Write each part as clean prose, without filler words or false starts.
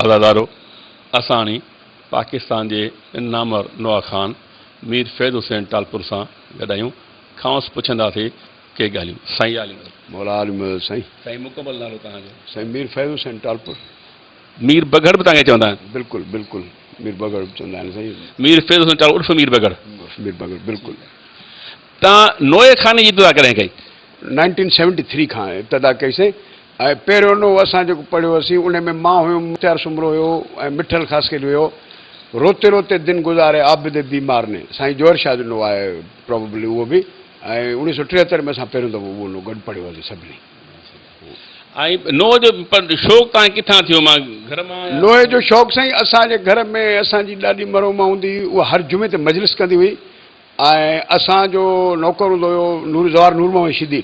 عزادارو اسان هاڻي پاڪستان جي نامور نوحه خان مير فيض حسين ٽالپر سان گڏ آهيون کانئس پڇنداسين ڪي ڳالهيون. سائين يا علي مدد. مولا علي مدد سائين. سائين مڪمل نالو توهان جو. سائين مير فيض حسين ٽالپر. مير بگهڙ به توهان کي چوندا آهن. بلڪل بلڪل مير بگهڙ به چوندا آهن سائين. مير فيض حسين ٽالپر عرف مير بگهڙ. عرف مير بگهڙ بلڪل. توهان نوحه خاني جي ابتدا ڪڏهن ڪئي؟ نائنٽين سيونٽي ٿري کان ابتدا ڪئي سائين ۽ پهريون نوحو اسان جيڪو پڙهيو هوسين ان ۾ مان هيم مختيار سومرو هيو ۽ مٺل خاصخيلي هيو روتي روتي دن گذاري عابد بيمار ني سائين جوهر شاهه جو نوحو آهي پراببلي اهو به ۽ اوڻيهه سو 73 ۾ اسان پهريون دفعو اهو نوحو گڏ پڙهيو هوسين سڀني. ۽ نوحه جو شوق توهان کي ڪٿان ٿيو مان گهر مان يا. نوحي جو شوق سائين اسان جي گهر ۾ اسان جي ڏاڏي مرحومه هوندي هئي اها هر جمعي تي مجلس ڪندي هئي ۽ اسان جو نوڪر هوندو هيو نور زوار نور محمد شيدي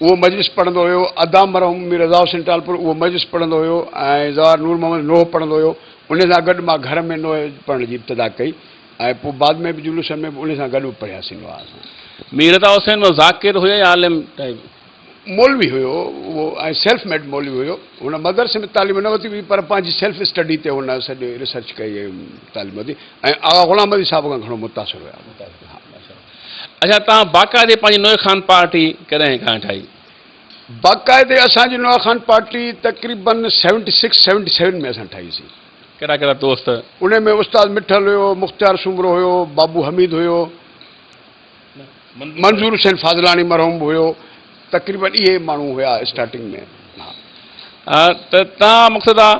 اهو مجلس پڙهندو هيو، ادا مرحوم مير رضا حسين ٽالپر اهو مجلس پڙهندو هيو ۽ زوار نور محمد نوح پڙهندو هيو، انهي سان گڏ مان گهر ۾ نوح پڙهڻ جي ابتدا ڪئي ۽ پوء بعد ۾ به جلوسن ۾ به انهي سان گڏ به پڙهياسين نوح اسان. مير رضا حسين ذاڪر هيو يا عالم ٽائيپ؟ مولوي هيو اهو ۽ سيلف ميڊ مولوي هيو. هن مدرسي ۾ تعليم نه ورتي هئي پر پنهنجي سيلف اسٽڊي تي هن سڄي ريسرچ ڪئي ۽ تعليم ورتي ۽ آغا غلام علي صاحب کان گهڻو متاثر هيا. اڇا توهان باقاعدي پنهنجي نوح خان پارٽي ڪڏهن کان ٺاهي؟ باقاعدي اسان جي نوح خان پارٽي تقريبن سيونٽي سڪس سيونٽي سيون ۾ اسان ٺاهي سين. ڪهڙا ڪهڙا دوست؟ انهي ۾ استاد مٺل هيو، مختيار سومرو هيو، بابو حميد هيو. منظور حسين فاضلاڻي مرحوم به هيو تقريبن اهي ماڻهو هيا اسٽارٽنگ ۾. ها ته توهان مقصد آ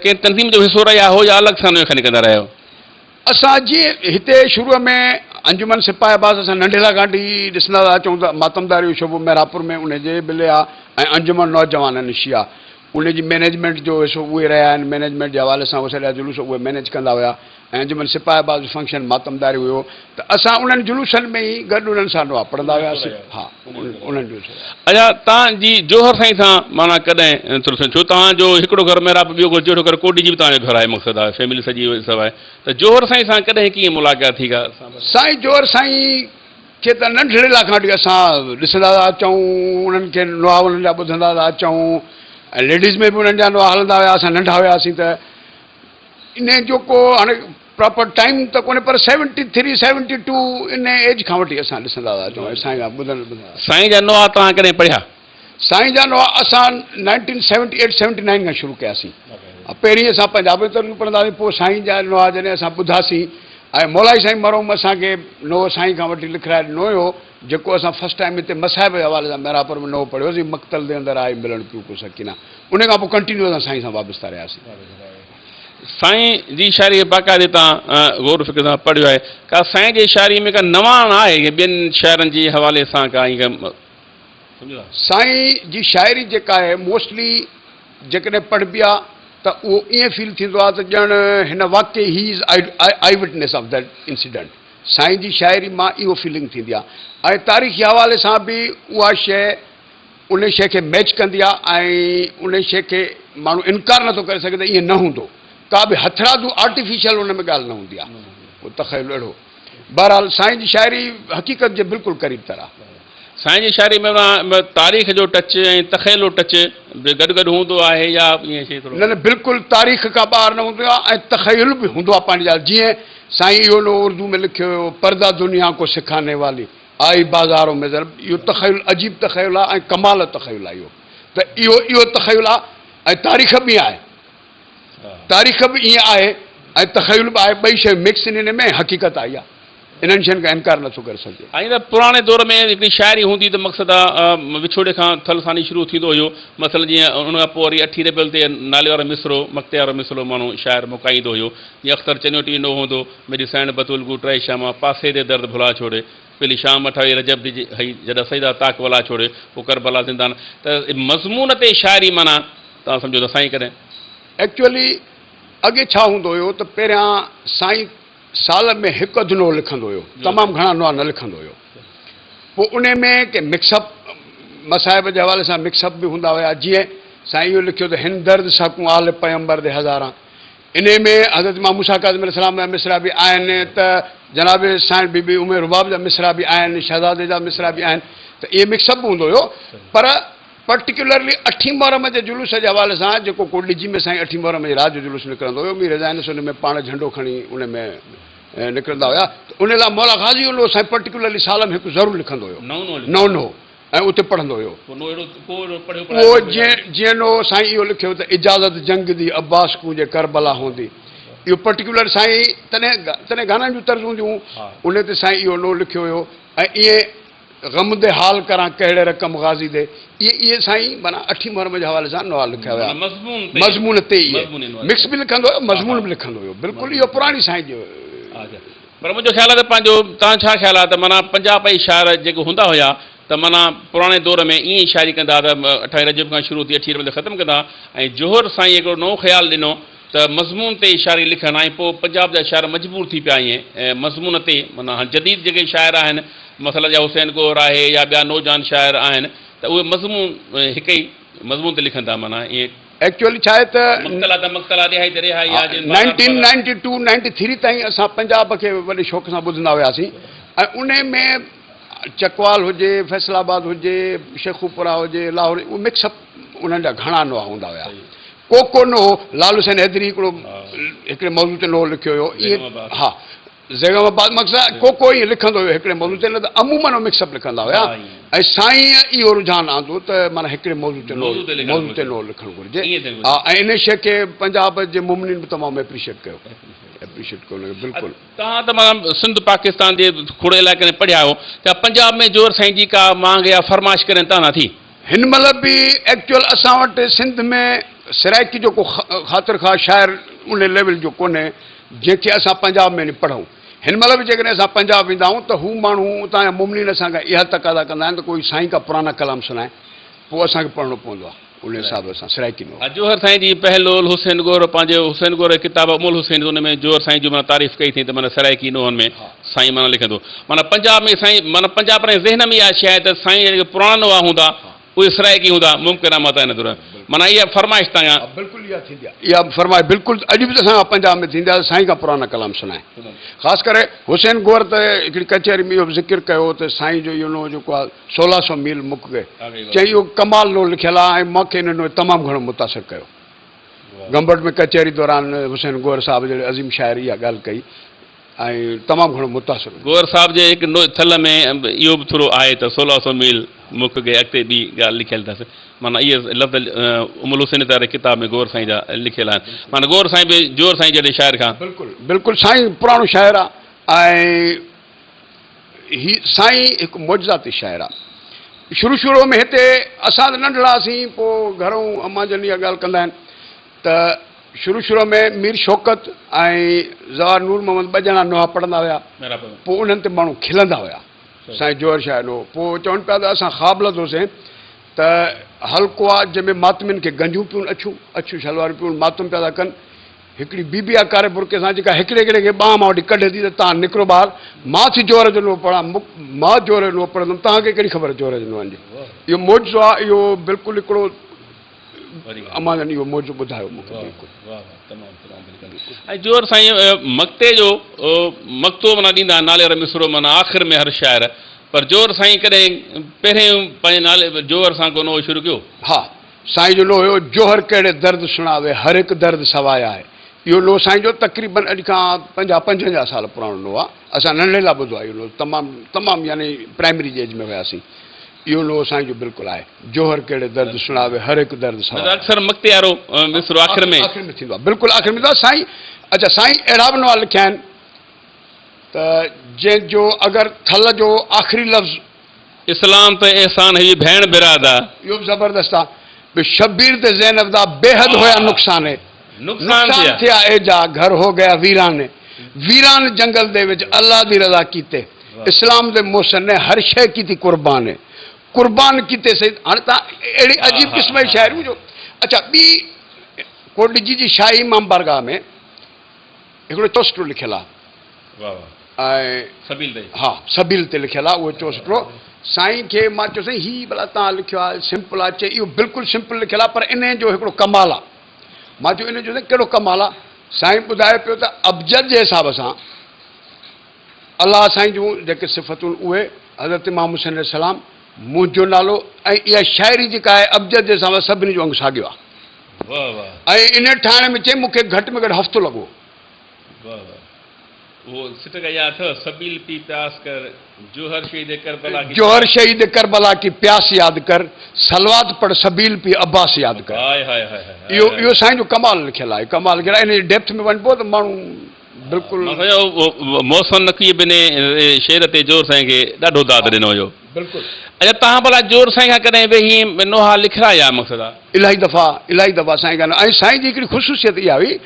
ڪنهن تنظيم جو حصو رهيا هو يا الڳ سان نوي خاني ڪندا رهيا آهيو؟ اسان جيئن هتي شروع ۾ انجمن سپاهه عباس اسان ننڍي لاڳاٽي ڏسندا ٿا اچون ته ماتمداري جو شعبو محرابپور ۾ ان جي به لئه آ ۽ انجمن نوجوانن شيعا ان جي مئنيجمينٽ جو حصو اهي رهيا آهن مئنيجمينٽ جي حوالي سان اهي سڄا جلوس اهي مئنيج ڪندا هيا ۽ انجمن سپاهه عباس جو فنڪشن ماتمداري هيو ته اسان انهن جلوسن ۾ ئي گڏ انهن سان نوحا پڙهندا هياسين. ها انهن جلوسن ۾. اڇا توهان جي جوهر سائين سان معنيٰ ڪڏهن ٿيو ڇو توهان جو هڪڙو گهر محراب ٻيو گهر جهڙو گهر ڪوڏي جي به توهان جو گهر آهي مقصد آهي فيملي سڄي سڀ آهي ته جوهر سائين سان ڪڏهن ڪيئن ملاقات ٿي ڪا. سائين جوهر سائين کي ته ننڍڙي لا کان وٺي اسان ڏسندا ٿا اچون انهن کي نوحا انهن جا ٻڌندا ٿا اچون ۽ ليڊيز ۾ به انهن جا نوحا هلندا هيا اسان ننڍا هياسين ته انهي جو ڪو هاڻي پراپر ٽائيم ته ڪونهي پر سيونٽي ٿري سيونٽي ٽو انهي ايج کان وٺي اسان ڏسندا ٿا اچون ۽ سائين جا ٻڌندا ٿا. سائين جا نوحا توهان ڪڏهن پڙهيا؟ سائين جا نوحا اسان nineteen seventy eight seventy nine کان شروع ڪياسين. پهرين اسان پنجابي ترجمو پڙهندا هئاسين پوء سائين جا نوحا جڏهن اسان ٻڌاسين ۽ مولائي سائين مرحوم اسان کي نوحو سائين کان وٺي لکرائي ڏنو هيو جيڪو اسان فرسٽ ٽائيم هتي مصائب جي حوالي سان محرابپور ۾ نوحو پڙهيوسين مقتل the اندر آئي ملڻ پيو ڪو سڪينه انهي کان پوء ڪنٽينيو اسان سائين سان وابسته رهياسين. سائين جي شاعري کي باقاعدي تان غور و فڪر سان پڙهيو آهي ڪا سائين جي شاعري ۾ ڪا نواڻ آهي يا ٻين شاعرن جي حوالي سان ڪا ائين ڪا سمجهو ٿا. سائين جي شاعري جيڪا آهي موسٽلي جيڪڏهن پڙهبي آ ته اهو ائين فيل ٿيندو آ ته ڄڻ هن واقعي he is eye witness of that incident سائين جي شاعري مان اهو فيلنگ ٿيندي آ ۽ تاريخي حوالي سان به اها شيء انهي شيء کي ميچ ڪندي آ ۽ انهي شيء کي ماڻهو انڪار نٿو ڪري سگهي ته ائين نه هوندو. ڪا به هٿرادو آرٽيفيشل ان ۾ ڳالهه نه هوندي آ. ڪو تخيل اهڙو. بهرحال سائين جي شاعري حقيقت جي بلڪل قريب تر آ. سائين جي شاعري ۾ معنيٰ تاريخ جو ٽچ ۽ تخيل جو ٽچ به گڏ گڏ هوندو آهي يا ائين شيء ٿورو. نه نه بلڪل تاريخ کان ٻاهر نه هوندو آ ۽ تخيل به هوندو آ پنهنجي جاء جيئن سائين اهو نو اردو ۾ لکيو هيو پرده دنيا ڪو سکاني والي. آئي بازارو ۾ ضرب اهو تخيل عجيب تخيل آ ۽ ڪمال تخيل آ اهو ته اهو اهو تخيل آ ۽ تاريخ به ائين آهي تاريخ به ائين آهي ۽ تخيل به آهي ٻئي شيون مڪس آهن ان ۾ حقيقت آئي آ انهن شين کان انڪار نٿو ڪري سگهجي. ائين ته پراڻي دور ۾ هڪڙي شاعري هوندي ته مقصد آ وڇوڙي کان ٿل ثاني شروع ٿيندو هيو مثلا جيئن ان کان پوء وري اٺين ربيع تي نالي وارو مصرعو مقطعي وارو مصرعو ماڻهو شاعر مڪائيندو هيو جيئن اختر چنيوٽي ڏنو هوندو ميري سائڻ بتول گو ٽرئي شاما پاسي the درد ڀلا ڇوڙي پهلي شام اٺاويهه رجب the هئي جڏهن سيدا طاق ولا ڇوڙي پوء ڪربلا زندان ته مضمون تي شاعري معنيٰ توهان سمجهو ته سائين ڪڏهن. ايڪچوئلي اڳي ڇا هوندو هيو ته پهريان سائين سال ۾ هڪ اڌ نوحو لکندو هيو تمام گهڻا نوحا نه لکندو هيو پوء انهي ۾ ڪي مڪس اپ مصائب جي حوالي سان مڪس اپ به هوندا هيا جيئن سائين اهو لکيو ته هن درد ساڪون آل پيمبر the هزاران انهيء ۾ حضرت امام موسيٰ ڪاظم عليه السلام جا مصرع به آهن ته جناب سائين بي بي ام رباب جا مصرع به آهن، شهزادي جا مصرع به آهن ته اهي مڪس اپ به هوندو هيو پر پرٽيڪيولرلي اٺين محرم جي جلوس جي حوالي سان جيڪو ڪوٽ ڏجي ۾ سائين اٺين محرم جي رات جو جلوس نڪرندو هيو مير رضائنس ان ۾ پاڻ جهنڊو کڻي ان ۾ نڪرندا هيا ته ان لاء مولا غازي جو سائين پرٽيڪيولرلي سال ۾ هڪ ضرور لکندو هيو نئون نوحو ۽ اتي پڙهندو هيو. اهو جيئن نوحو سائين اهو لکيو ته اجازت جنگ the Abbas ڪون جي ڪربلا هوندي اهو پرٽيڪيولر سائين تڏهن تڏهن گانن جون طرزون هونديون هيون ان تي سائين اهو نوحو لکيو هيو ۽ ائين غم the حال ڪران ڪهڙي رقم غازي the اهي اهي سائين معنيٰ اٺين محرم جي حوالي سان نوحا لکيا ويا مضمون تي اهي مڪس به لکندو هيو مضمون به لکندو هيو بلڪل اهو پراڻي سائين جو پر منهنجو خيال آهي ته پنهنجو توهان ڇا خيال آهي ته معنيٰ پنجاب جا شاعر جيڪي هوندا هيا ته معنيٰ پراڻي دور ۾ ائين ئي شاعري ڪندا ته اٺائين رجب کان شروع ٿي اٺين ربيع تي ختم ڪندا ۽ جوهر سائين هڪڙو نئون خيال ڏنو ته مضمون تي ئي شاعري لکن ۽ پوء پنجاب جا شاعر مجبور ٿي پيا ائين مضمون تي معنيٰ هاڻ جديد جيڪي شاعر آهن مثلاً يا حسين گوهر آهي يا ٻيا نوجوان شاعر آهن ته اهي مضمون هڪ ئي مضمون تي لکن ٿا معنيٰ ائين ايڪچوئلي ڇا آهي ته مقتل آ ته مقتل آ رهائي ته رهائي آ جن بازار nineteen ninety two ninety three تائين اسان پنجاب کي وڏي شوق سان ٻڌندا هياسين ۽ انهي ۾ چڪوال هجي فيصل آباد هجي شيخوپورا هجي لاهور اهي مڪس اپ انهن جا گهڻا نوحا هوندا هيا ڪو ڪو نوحو لال حسين حيدري هڪڙو هڪڙي موضوع تي نوحو لکيو هيو ائين ها زيغم عباس مقصد ڪو ڪو ائين لکندو هيو هڪڙي موضوع تي نه ته عموماً هو مڪس اپ لکندا هيا ۽ سائينء اهو رجحان آندو ته معنيٰ هڪڙي موضوع تي موضوع تي نوح لکڻ گهرجي ها ۽ ان شيء کي پنجاب جي مومنين به تمام ايپريشيٽ ڪيو ايپريشيٽ ڪيو ان کي بلڪل. توهان ته معنيٰ سنڌ پاڪستان جي کوڙ علائقن ۾ پڙهيا آهيو ته پنجاب ۾ جوهر سائين جي ڪا مانگ يا فرمائش ڪڏهن تان نه ٿي؟ هن مهل به ايڪچوئل اسان وٽ سنڌ ۾ سرائيڪي جو ڪو خاطر خواهه شاعر ان ليول جو ڪونهي جنهن کي اسان پنجاب ۾ وڃي پڙهون. هن مهل به جيڪڏهن اسان پنجاب ويندا آهيون ته هو ماڻهو اتان جا مومنين اسان کان اها تقاضا ڪندا آهن ته ڪوئي سائين ڪا پرانا ڪلام سنائي پوء اسان کي پڙهڻو پوندو آهي ان حساب سان سرائيڪي ۾. جوهر سائين جي پهلول حسين گور پنهنجي حسين گور جي ڪتاب ام الحسين ان ۾ جوهر سائين جي معنيٰ تعريف ڪئي اٿئين ته معنيٰ سرائيڪي نوحن ۾ سائين معنيٰ لکندو معنيٰ پنجاب ۾ سائين معنيٰ پنجاب وارن جي ذهن ۾ اها شيء آهي ته سائين جا جيڪي پراڻا نوحا هوندا اهي سرائيڪي هوندا ممڪن آهي متان ان دوران معنيٰ اها فرمائش تان ها بلڪل اها ٿيندي آهي اها فرمائش بلڪل اڄ به اسان کان پنجاب ۾ ٿيندي آهي ته سائين کان پراڻا ڪلام سڻائي خاص ڪري حسين گوهر ته هڪڙي ڪچهري ۾ اهو به ذڪر ڪيو ته سائين جو اهو نوحو جيڪو آهي سولهه سو ميل مڪ گئي چئي اهو ڪمال نوحو لکيل آهي ۽ مون کي ان نوحي تمام گهڻو متاثر ڪيو گمبٽ ۾ ڪچهري دوران حسين گوهر صاحب جهڙي عظيم شاعر اها ڳالهه ڪئي ۽ تمام گهڻو متاثر هيو. گوهر صاحب جي هڪ نوع ٿل ۾ اهو به ٿورو آهي ته سولهه سو ميل مک گئي اڳتي ٻي ڳالهه لکيل اٿس معنيٰ اهي لفظ ام الحسين واري ڪتاب ۾ گوهر سائين جا لکيل آهن معنيٰ گوهر سائين به جوهر سائين جهڙي شاعر کان. بلڪل بلڪل سائين پراڻو شاعر آ ۽ هي سائين هڪ معجزاتي شاعر آ شروع شروع ۾ هتي اسان ته ننڍڙا هئاسين پوء گهرئون امان جن اها ڳالهه ڪندا آهن ته شروع شروع ۾ مير شوڪت ۽ زوار نور محمد ٻه ڄڻا نوحا پڙهندا هيا پوء انهن تي ماڻهو کلندا هيا سائين جوهر شاهه نوحو پوء چون پيا ته اسان خواب لڌوسين ته حلقو آ جنهن ۾ ماتمين کي گنجون پيون اڇيون اڇيون شلوارون پيون ماتم پيا ٿا ڪن هڪڙي بي بي آ ڪاري برقعي سان جيڪا هڪڙي هڪڙي کي ٻانهن مان وٺي ڪڍي ٿي ته تان نڪرو ٻاهر مان ٿي جوهر جو نوحو پڙهان مان جوهر جو نوحو پڙهندم توهان کي ڪهڙي خبر جوهر جي نوحن جي اهو معجزو آ اهو بلڪل هڪڙو امان جن اهو معجزو ٻڌايو مون کي بلڪل. ۽ جوهر سائين مقطعي جو مقطعو معنيٰ ڏيندا آهن نالي وارو مصرعو معنيٰ آخر ۾ هر شاعر پر جوهر سائين ڪڏهن پهرين پنهنجي نالي جوهر سان ڪو نوحو شروع ڪيو؟ ها سائين جو نوحو هيو جوهر ڪهڙي درد سڻاوي هر هڪ درد سواء آهي اهو نوحو سائين جو تقريبن اڄ کان پنجاهه پنجونجاهه سال پراڻو نوحو آهي اسان ننڍڙي لاء ٻڌو آهي اهو نوحو تمام تمام يعني پرائمري جي ايج ۾ هياسين اهو نوحو سائين جو بلڪل آهي. جوهر ڪهڙي درد سڻاوي هر هڪ درد سواء. نه ته اڪثر مقطعي وارو مصرعو آخر ۾. آخر ۾ ٿيندو آهي بلڪل آخر ۾ ٿيندو آهي سائين اڇا سائين اهڙا به نوحا لکيا آهن ته جنهن جو اگر ٿل جو آخري لفظ. اسلام ته احسان هي ڀيڻ برا دا. اهو به زبردست آهي. ٻيو شبير تي زينب دا بيحد هويا نقصان هي. نقصان ٿيا ايجا گهر هو گيا ويران هي. ويران جنگل the وچ الله the رضا ڪيتي. اسلام دي محسن ني هر شيء ڪيتي قربان هي. قربان ڪيتي سي هاڻي تان اهڙي عجيب قسم جي شاعري جو اڇا ٻي ڪوٽ ڏجي جي شاهي امام بارگاهه ۾ هڪڙو چوسٽو لکيل آهي. ۽ سبيل تي ها سبيل تي لکيل آهي اهو چوسٽو سائين کي مان چيو سائين هي ڀلا تان لکيو آهي سمپل آهي چي اهو بلڪل سمپل لکيل آهي پر انهي جو هڪڙو ڪمال آهي مان چيو انهي جو سائين ڪهڙو ڪمال آهي سائين ٻڌايو پيو ته ابجد جي حساب سان الله سائين جون جيڪي صفتون اهي حضرت امام حسين عليه السلام منهنجو نالو ۽ اها شاعري جيڪا آهي ابجد جي حساب سان سڀني جو انگ ساڳيو آهي. واه واه. ۽ ان ٺاهڻ ۾ چئي مون کي گهٽ ۾ گهٽ هفتو لڳو. واه واه. اهو سٽ ڳائي اٿو، سبيل پي پياس ڪر، جوهر شهيد ڪربلا ڪي جوهر شهيد ڪربلا ڪي پياس ياد ڪر، صلوات پڙھ سبيل پي عباس ياد ڪر. هاء هاء هاء هاء اهو اهو سائين جو ڪمال لکيل آهي، ڪمال لکيل آهي، ان جي ڊيپٿ ۾ وڃبو ته ماڻهو بلڪل. مان سمجهان ٿو محسن نقويء به انهي شعر تي جوهر سائين کي ڏاڍو داد ڏنو هيو. بلڪل. اڇا توهان ڀلا جوهر سائين کان ڪڏهن ويهي نوحا لکرايا مقصد آ. الاهي دفعا الاهي دفعا سائين کان ۽ سائين جي هڪڙي خصوصيت اها هئي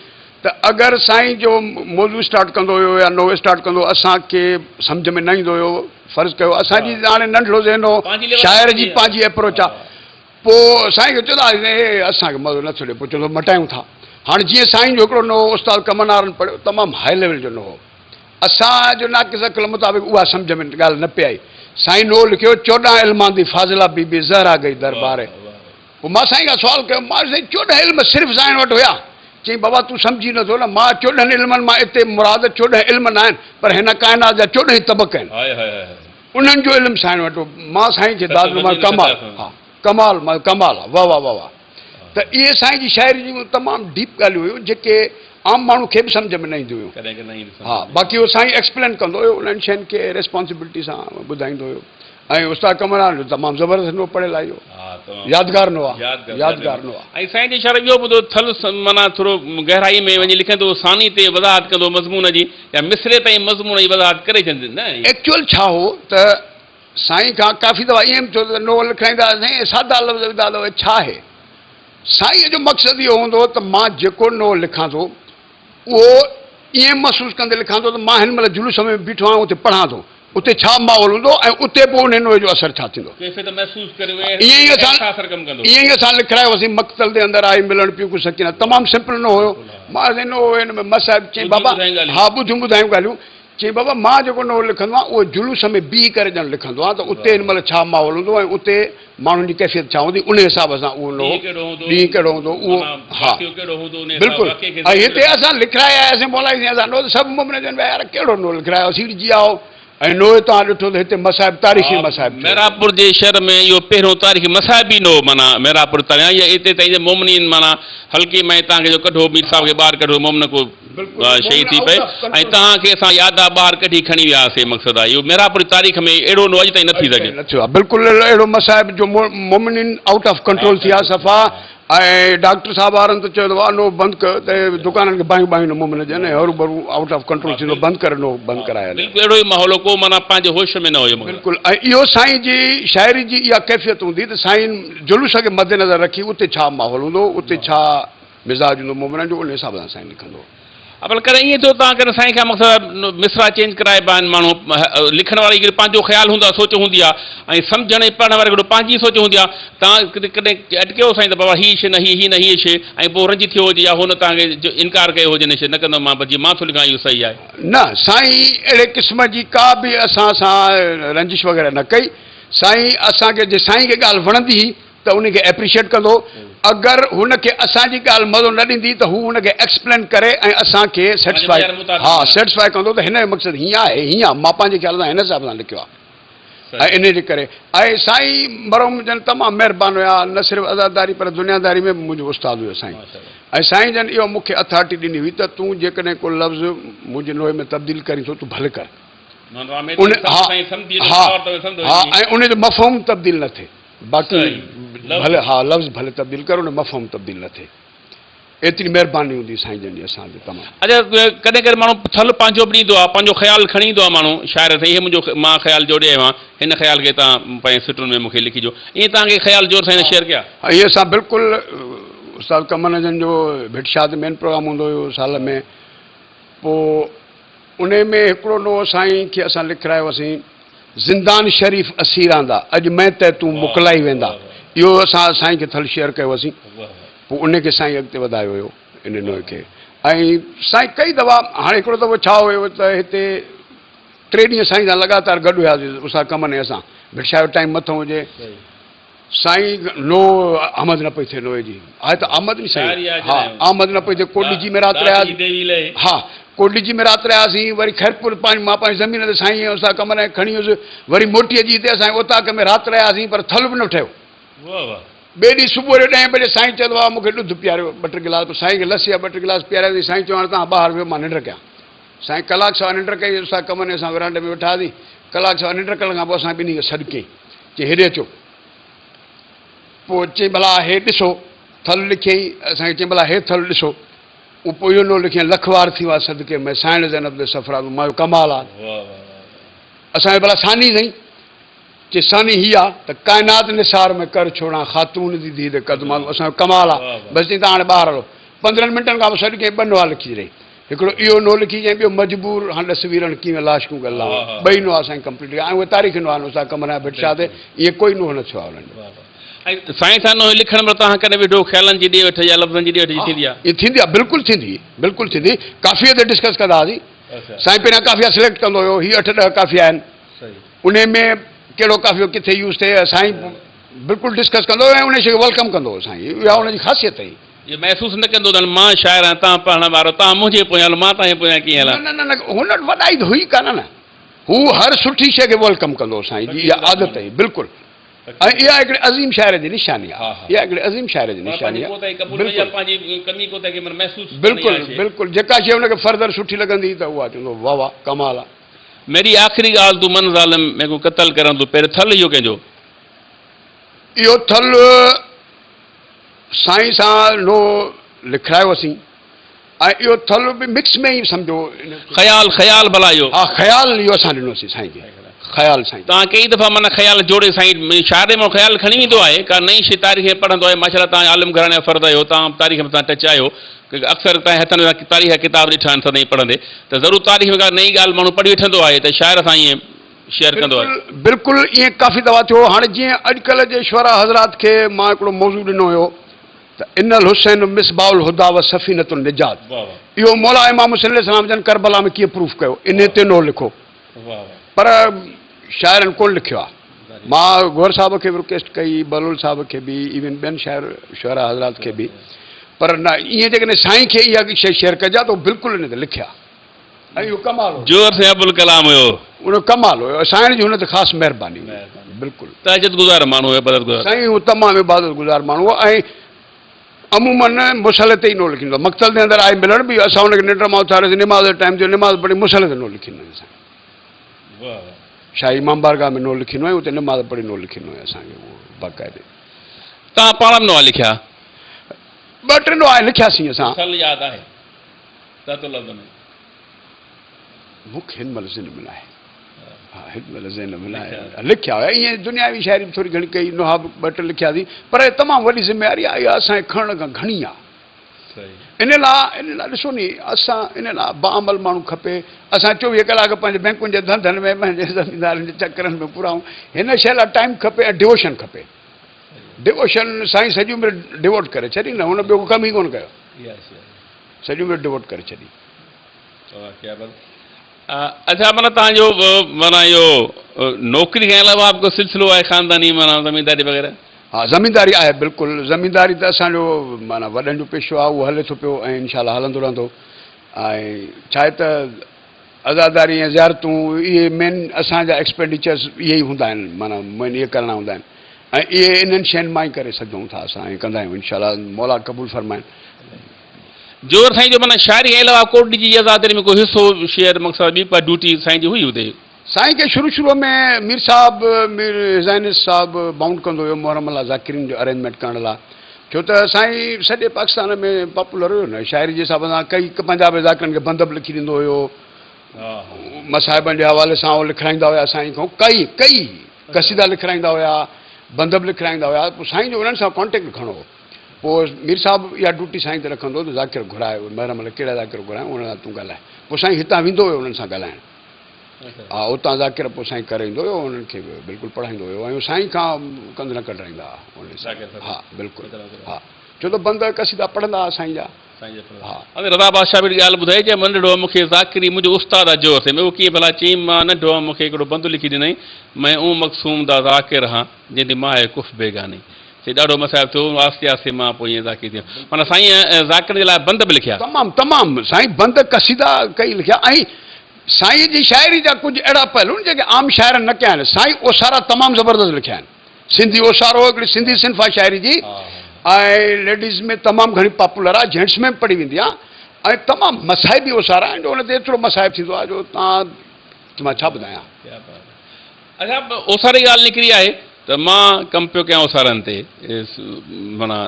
ته اگر سائين جو موضوع اسٽارٽ ڪندو هيو يا نوحو اسٽارٽ ڪندو هو اسان کي سمجهه ۾ نه ايندو هيو فرض ڪيو اسان جي هاڻي ننڍڙو ذهن هو شاعر جي پنهنجي اپروچ آ پوء سائين کي چوندا هئاسين هي اسان کي مزو نٿو ڏي پوء چوندو هو مٽايون ٿا هاڻي جيئن سائين جو هڪڙو نوحو استاد ڪمنارن پڙهيو تمام هائي ليول جو نوحو اسان جو ناقص عقل مطابق اها سمجهه ۾ ڳالهه نه پئي آئي سائين نوحو لکيو 14 علمان the فاضله بي بي زهرا گئي دربار پوء مان سائين کان سوال ڪيو مان سائين 14 علم صرف سائين وٽ هيا؟ چيائين بابا تون سمجهين نٿو نه مان 14 علمن مان اتي مراد 14 علم ناهن پر هن ڪائنات جا 14 ئي طبق آهن انهن جو علم سائين وٽ هو. مان سائين کي داد ڏنو مان ڪمال ها ڪمال مان ڪمال ها واه واه واه واه ته اهي سائين جي شاعري جون تمام ڊيپ ڳالهيون هيون جيڪي عام ماڻهو کي به سمجهه ۾ نه اينديون هيون ها باقي اهو سائين ايڪسپلين ڪندو هيو انهن شين کي ريسپانسبلٽي سان ٻڌائيندو هيو. ۽ استاد ڪمران جو تمام زبردست نوح پڙهيل آهي اهو يادگار نوح آهي يادگار نوح آهي. ۽ سائين جي شرح ٻيو ٻڌو ٿل معنيٰ ٿورو گهرائي ۾ وڃي لکندو ثاني تي وضاحت ڪندو مضمون جي يا مصرع تائين مضمون جي وضاحت ڪري ڇڏيندي نه. ايڪچوئل ڇا هو ته سائين کان ڪافي دفعا ائين به ٿيو ته نوح لکرائيندا هئاسين ۽ سادا لفظ وڌا اٿو ڇا آهي سائين جو مقصد اهو هوندو هو ته مان جيڪو نوح لکان ٿو اهو ائين محسوس ڪندي لکان ٿو ته مان هن مهل جلوس ۾ بيٺو آهيان اتي پڙهان ٿو اتي ڇا ماحول هوندو ۽ اتي پوء انهي نوع جو اثر ڇا ٿيندو. ڪيفيت محسوس ڪري اهي احساس رقم ڪندو. ائين ئي اسان لکرايو هوسين مقتل the اندر آئي ملڻ پيون ڪو سڪينه تمام سمپل نوع هيو مان سائين نوع هيو هن ۾ مصائب چيائين بابا ها ٻڌيون ٻڌايون ڳالهيون چيائين بابا مان جيڪو نوع لکندو آهيان اهو جلوس ۾ بيهي ڪري ڄڻ لکندو آهيان ته اتي هن مهل ڇا ماحول هوندو ۽ اتي ماڻهن جي ڪيفيت ڇا هوندي انهي حساب سان اهو نوع ڏينهن ڪهڙو هوندو اهو ها بلڪل ۽ هتي اسان لکرائي آياسين مولائي سائين اسان نوع سڀ مومن چون پيا يار ڪهڙو نوع لکرايو سيڙجي آئو ۽ نوع توهان ڏٺو ته هتي مصائب تاريخي مصائب ٿيو. محرابپور جي شهر ۾ اهو پهريون تاريخي مصائبي نوع معنيٰ محرابپور تاريخ يا اتي تائين جي مومنين معنيٰ حلقي ۾ توهان کي جو ڪڍو مير صاحب کي ٻاهر ڪڍو مومن ڪو شهيد ٿي پئي ۽ توهان کي اسان يادا ٻاهر ڪڍي کڻي ويا هئاسين مقصد آهي اهو محرابپور جي تاريخ ۾ اهڙو نوع اڄ تائين نه ٿي سگهي. نه ٿيو آهي بلڪل اهڙو مصائب جو مومنين آئوٽ آف ڪنٽرول ٿي ويا صفا ۽ ڊاڪٽر صاحب وارن ته چيو ته واهه نوع بند ڪيو ته دڪانن کي باهيون باهيون نه مومن ڏين ۽ هروڀرو آئوٽ آف ڪنٽرول ٿيندو بند ڪري نوع بند ڪرايا بلڪل اهڙو ئي ماحول هو ڪو معنيٰ پنهنجي هوش ۾ نه هيو مگر. بلڪل ۽ اهو سائين جي شاعري جي اها ڪيفيت هوندي ته سائين جلوس کي مدنظر رکي اتي ڇا ماحول هوندو اتي ڇا مزاج هوندو مومنن جو ان حساب سان سائين لکندو هو. ابل ڪڏهن ائين ٿيو توهان ڪڏهن سائين کان مقصد مصرع چينج ڪرائبا آهن ماڻهو لکڻ واري جي پنهنجو خيال هوندو آهي سوچ هوندي آهي ۽ سمجهڻ ۽ پڙهڻ واري جو پنهنجي سوچ هوندي آهي توهان ڪڏهن اٽڪيو سائين ته بابا هي شي نه هي هي نه هي شي ۽ پوء رنج ٿيو هجي يا هو نه توهان کي انڪار ڪيو هجي نه شي نه ڪندم مان پر جيئن مان ٿو لکان اهو صحيح آهي. نه سائين اهڙي قسم جي ڪا به اسان سان رنجش وغيره نه ڪئي سائين اسان کي جي سائين کي ڳالهه وڻندي هئي ته ان کي ايپريشيٽ ڪندو اگر هن کي اسان جي ڳالهه مزو نه ڏيندي ته هو ان کي ايڪسپلين ڪري ۽ اسان کي سيٽسفائي ها سيٽسفائي ڪندو ته هن جو مقصد هيئن آهي هيئن آهي مان پنهنجي خيال سان هن حساب سان لکيو آهي ۽ ان جي ڪري ۽ سائين مرحوم جن تمام مهربان هيا نه صرف عزاداري پر دنياداري ۾ به منهنجو استاد هيو سائين ۽ سائين جن اهو مون کي اٿارٽي ڏني هئي ته تون جيڪڏهن ڪو لفظ منهنجي نوحي ۾ تبديل ڪرين ٿو تون ڀل ڪر ان ها ها ها ۽ ان جو مفهوم تبديل نه ٿئي باقي ڀلي ها لفظ ڀلي تبديل ڪر ان مفهوم تبديل نه ٿئي ايتري مهرباني هوندي سائين جن جي اسان تي تمام. اچا ڪڏهن ڪڏهن ماڻهو ٿل پنهنجو به ڏيندو آهي پنهنجو خيال کڻي ايندو آهي ماڻهو شاعر سائين هي منهنجو مان خيال جوڙي آيو آهيان هن خيال کي توهان پنهنجي سٽن ۾ مون کي لکي ڏيو ائين توهان کي خيال جوڙ سائين شيئر ڪيا. ائين اسان بلڪل استاد قمر جن جو ڀٽ شاهه تي مين پروگرام هوندو هيو سال ۾ پوء انهي ۾ هڪڙو نوحو سائين کي اسان لکرايوسين، زندان شريف اسيران دا، اڄ مئن ته تون موڪلائي ويندا. اهو اسان سائين کي ٿل شيئر ڪيوسين، پوء انهي کي سائين اڳتي وڌايو هيو انهي نوحي کي. ۽ سائين ڪئي دفعا هاڻي هڪڙو دفعو ڇا هيو ته هتي ٽي ڏينهن سائين سان لڳاتار گڏ هياسين استاد قمر ۽ اسان، ڀٽ شاهه جو ٽائيم مٿو هجي. سائين نو آمد نه پئي ٿئي نوئي جي آهي ته آمد ني سائين ها آمد نه پئي ٿئي ڪوڏي جي ۾ رات رهيا ها ڪوٽڏيجي ۾ رات رهياسين، وري خيرپور پنهنجي مان پنهنجي زمين تي سائين ۽ استاد قمر کي کڻي ويس، وري موٽي اچي هتي اسان جي اوطاق ۾ رات رهياسين پر ٿل به نه ٺهيو. ٻئي ڏينهن صبح جو ڏهين بجي سائين چيو ته بابا مون کي ڏڌ پياريو ٻه ٽي گلاس، پوء سائين کي لسي جا ٻه ٽي گلاس پيارياسين، سائين چيو هاڻي توهان ٻاهر ويهو مان ننڊ ڪيان. سائين ڪلاڪ سوا ننڊ ڪئي، استاد قمر ۽ اسان ورانڊي ۾ ويٺا هئاسين، ڪلاڪ سوا ننڊ ڪرڻ کان پوء اسان ٻنهي کي سڏ ڪيائين، چيائين هيڏي اچو. پوء چيائين ڀلا هي ڏسو، ٿل لکيائين، اسان کي چيائين ڀلا هي ٿل ڏسو. اهو پوء اهو نو لکيائين لک وار ٿي ويا صدقي ۾ سائڻ زينب the سفرا ۾ مان چيو ڪمال آ. اسان چيو ڀلا ثاني سائين؟ چي ثاني هي آ ته ڪائنات نثار ۾ ڪر ڇوڙان خاتون the ڌيء the قدمان ۾ اسان چيو ڪمال آ. بس چيائين تان هاڻي ٻاهر هلو. 15 منٽن کان پوء سڏ ڪيائين ٻه نوحا لکي ڇڏيائين. هڪڙو اهو نوح لکي ڇڏيائين ٻيو مجبور هان ڏس ويرڻ ڪيئن لاش ڪون گل لاوان. ٻئي نوحا سائين ڪمپليٽ ڪيا ۽ اهي تاريخي نوحا آهن استاد قمر ۽ ڀٽ شاهه تي ائين ڪوئي نوح نه ٿيو آ انهن جو. ۽ سائين سان نوحي لکڻ مهل توهان ڪڏهن ويڍو خيالن جي ڏي وٺ يا لفظن جي ڏي وٺ جي ٿيندي آ؟ ائين ٿيندي آ بلڪل ٿيندي بلڪل ٿيندي قافيي تي ڊسڪس ڪندا هئاسين سائين پهريان قافيا سليڪٽ ڪندو هيو هي اٺ ڏهه قافيا آهن انهي ۾ ڪهڙو قافيو ڪٿي يوز ٿئي سائين بلڪل ڊسڪس ڪندو هيو ۽ انهي شي کي welcome ڪندو هو سائين اها ان جي خاصيت هئي. اهو محسوس نه ڪندو ته مان شاعر آهيان توهان پڙهڻ وارو توهان منهنجي پويان هلو مان توهان جي پويان ڪيئن هلان. نه نه نه هن وٽ وڏائي ته هئي ڪانه نه هو هر سٺي شي کي welcome ڪندو هو سائين جي اها عادت هئي بلڪل. ۽ اها هڪڙي عظيم شاعر جي نشاني آهي. اها هڪڙي عظيم شاعر جي نشاني آهي. بلڪل بلڪل بلڪل جيڪا شيء ان کي فردر سٺي لڳندي ته اها چوندو واه واه ڪمال آهي. ميري آخري ڳالهه تون من ظالم ميڪون قتل ڪرڻ تون پهريون ٿل اهو ڪنهن جو؟ اهو ٿل سائين سان نو لکرايو اسين. ۽ اهو ٿل به مڪس ۾ ئي سمجهو. خيال خيال ڀلا اهو. ها خيال اهو اسان ڏنوسين سائين کي خيال سائين. توهان ڪيئي دفعا معنيٰ خيال جوڙي سائين شاعري مان خيال کڻي ويندو آهي ڪا نئين شي تاريخ ۾ پڙهندو آهي ماشاء الله توهان عالم گهراڻي جا فرد آهيو توهان تاريخ ۾ توهان ٽچ آهيو اڪثر توهان جي هٿن ۾ تاريخ جا ڪتاب ڏٺا آهن سدائين پڙهندي ته ضرور تاريخ ۾ ڪا نئين ڳالهه ماڻهو پڙهي وٺندو آهي ته شاعر سان ائين شيئر ڪندو آهي. بلڪل ائين ڪافي دفعا ٿيو هاڻي جيئن اڄڪلهه جي شعراء حضرات کي مان هڪڙو موضوع ڏنو هيو ته ان الحسين مصباح الهديٰ و سفينة النجات اهو مولا امام حسين عليه السلام جن ڪربلا ۾ ڪيئن پروف ڪيو انهي تي نوح لکو پر شاعرن ڪونه لکيو آهي مان گوهر صاحب کي به رڪويسٽ ڪئي بلول صاحب کي به ايون ٻين شاعر شعراء حضرات کي به پر نه ائين جيڪڏهن سائين کي اها شيء شيئر ڪجي ها ته هو بلڪل ان تي لکي ها ۽ اهو ڪمال هو. جوهر سائين ابوالڪلام هيو. ان جو ڪمال هيو. سائين جي هن تي خاص مهرباني هئي. بلڪل. تهجد گذار ماڻهو هيو عبادت گذار. سائين هو تمام عبادت گذار ماڻهو هو ۽ عموماً مصلي تي ئي نو لکيندو هو. مقتل جي اندر آئي ملڻ به اسان هن کي ننڊ مان اٿاريوسين نماز جو ٽائيم ٿيو نماز پڙهي مصلي تي نو لکيندو هو سائين. شاهي امام بارگاهه ۾ نو لکيندو هو ۽ اتي نماز پڙهي نو لکيندو هو اسان کي اهو باقاعدي. توهان پاڻ به نوحا لکيا؟ ٻه ٽي نوحا لکياسين اسان. ٿل ياد آهي؟ تحت اللفظ ۾. مون کي هن مهل ذهن ۾ ناهي. ها هن مهل ذهن ۾ ناهي. لکيا هيا ائين دنياوي شاعري به ٿوري گهڻي ڪئي نوحا به ٻه ٽي لکياسين پر اها تمام وڏي ذميواري آهي اها اسان کي کڻڻ کان گهڻي آهي. ان لاء ان لاء ڏسو ني اسان ان لاء باعمل ماڻهو کپي اسان 24 ڪلاڪ پنهنجي بئنڪن جي ڌنڌن ۾ پنهنجي زميندارن جي چڪرن ۾ پورا آهيون هن شيء لاء ٽائيم کپي ۽ ڊيووشن کپي ڊيووشن سائين سڄي عمر ڊيووٽ ڪري ڇڏي نه هن ٻيو ڪو ڪم ئي ڪونه ڪيو. سڄي عمر ڊووٽ ڪري ڇڏي. اڇا معنيٰ توهان جو معنيٰ اهو نوڪري کان علاوه به ڪو سلسلو آهي خانداني معنيٰ زمينداري وغيره؟ ها زمينداري آهي بلڪل زمينداري ته اسان جو معنيٰ وڏن جو پيشو آهي اهو هلي ٿو پيو ۽ انشاء الله هلندو رهندو ۽ ڇا آهي ته عزاداري ۽ زيارتون اهي مين اسان جا ايڪسپينڊيچرس اهي ئي هوندا آهن معنيٰ مين اهي ڪرڻا هوندا آهن ۽ اهي انهن شين مان ئي ڪري سگهون ٿا اسان ۽ ڪندا آهيون انشاء الله مولا قبول فرمائن. جوهر سائين جو معنيٰ شاعري کان علاوه ڪوٽ ڏجي عزاداري ۾ ڪو حصو شعر مقصد ٻي ڪا ڊيوٽي سائين جي هئي اتي؟ سائين کي شروع شروع ۾ مير صاحب مير his highness صاحب بائونڊ ڪندو هيو محرم الله ذاڪرين جو ارينجمينٽ ڪرڻ لاء ڇو ته سائين سڄي پاڪستان ۾ پاپولر هيو نه شاعري جي حساب سان ڪئي پنجاب جي ذاڪرن کي بند به لکي ڏيندو هيو مصائبن جي حوالي سان اهو لکرائيندا هيا سائين کان ڪئي ڪئي قصيدا لکرائيندا هيا بند به لکرائيندا هيا پوء سائين جو انهن سان ڪانٽيڪٽ گهڻو هو پوء مير صاحب اها ڊيوٽي سائين تي رکندو هو ته ذاڪر گهراء محرم الله ڪهڙا ذاڪر گهرايون انهن سان تون ڳالهاء پوء سائين هتان ويندو هيو انهن سان ڳالهائڻ ها اتان ذاڪر پوء سائين ڪري ايندو هيو انهن کي به بلڪل پڙهائيندو هيو ۽ سائين کان ڪنڌ نه ڪڍرائيندا هئا انهن سان ها بلڪل ها ڇو ته بند قصيدا پڙهندا هئا سائين جا ها. حضرت رضا بادشاهه به هڪڙي ڳالهه ٻڌائي چي مان ننڍڙو هئم مون کي ذاڪري منهنجو استاد آ جوهر سائين مين اهو ڪيئن ڀلا چيم مان ننڍو هئم مون کي هڪڙو بند لکي ڏنائين مين اون مقسوم دا ذاڪر هان جنهن the ماهه ڪف بيگاني. سي ڏاڍو مصائب ٿيو آهستي آهستي مان پوء ائين ذاڪر ٿيم معنيٰ سائينء ذاڪرن جي لاء بند به لکيا. تمام تمام سائين بند قصيدا ڪئي لکيا ۽ سائين جي شاعري جا ڪجهه اهڙا پهلو آهن جيڪي عام شاعرن نه ڪيا آهن سائين اوسارا تمام زبردست لکيا آهن سنڌي اوسارو هڪڙي سنڌي صنف آهي شاعري جي ۽ ليڊيز ۾ تمام گهڻي پاپولر آهي جينٽس ۾ به پڙهي ويندي آهي ۽ تمام مصائبي اوسارا آهن جو ان تي ايترو مصائب ٿيندو آهي جو تان مان ڇا ٻڌايان. اڇا اوساري جي ڳالهه نڪري آهي ته مان ڪم پيو ڪيان اوسارن تي معنيٰ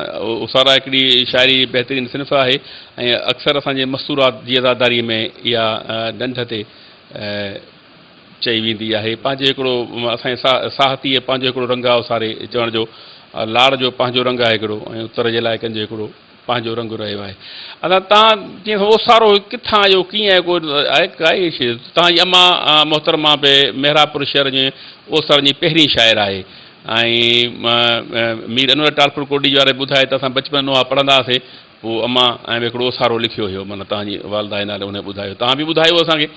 اوسارا هڪڙي شاعري جي بهترين صنف آهي ۽ اڪثر اسان جي مستورات جي عزاداري ۾ اها ڍنڍ تي چئي ويندي آهي پنهنجو هڪڙو اسان جي ساهتيء پنهنجو هڪڙو رنگ آهي اوساري چوڻ جو لاڙ جو پنهنجو رنگ آهي هڪڙو ۽ اتر جي علائقن جو هڪڙو پنهنجو رنگ رهيو آهي. ادا تان جيئن اوسارو ڪٿان آيو ڪيئن آيو ڪو آهي ڪائي شي تان جي اما محترمه به محرابپور شهر جي اوسارن جي پهرين شاعر آهي ۽ مير انور ٽالپر ڪوٽ ڏيجي واري ٻڌائي ته اسان بچپن نوحا پڙهندا هئاسي پوء اما ۽ به هڪڙو اوسارو لکيو هيو معنيٰ تان جي والده جي نالي انهي ٻڌايو تان به ٻڌايو اسان کي